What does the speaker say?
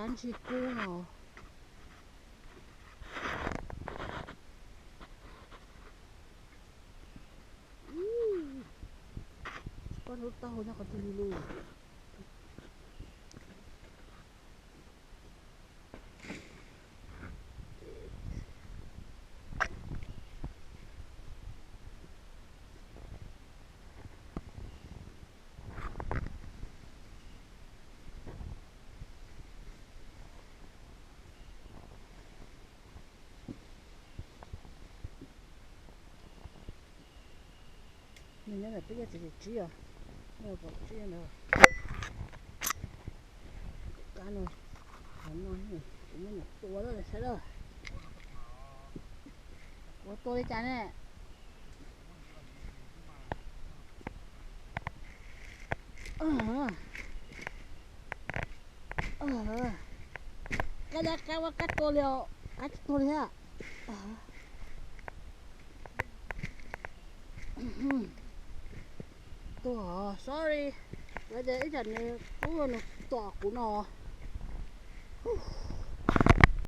Kab ntsis kub no. Koj lub taub hau nyob qhov twg li lus? Nws nyob ntawm peb yog tsev tsib os, pom tsib ntawd. Kab no, qhov no kuv muab nws tua lawm saib lawm. Ua tua li cas ne? Kab dab kab ua kab tua li os, kab tsis tuag li thiab. Tuag, sorry. Lawv tias ib tsam nws kub nws tom kuv no.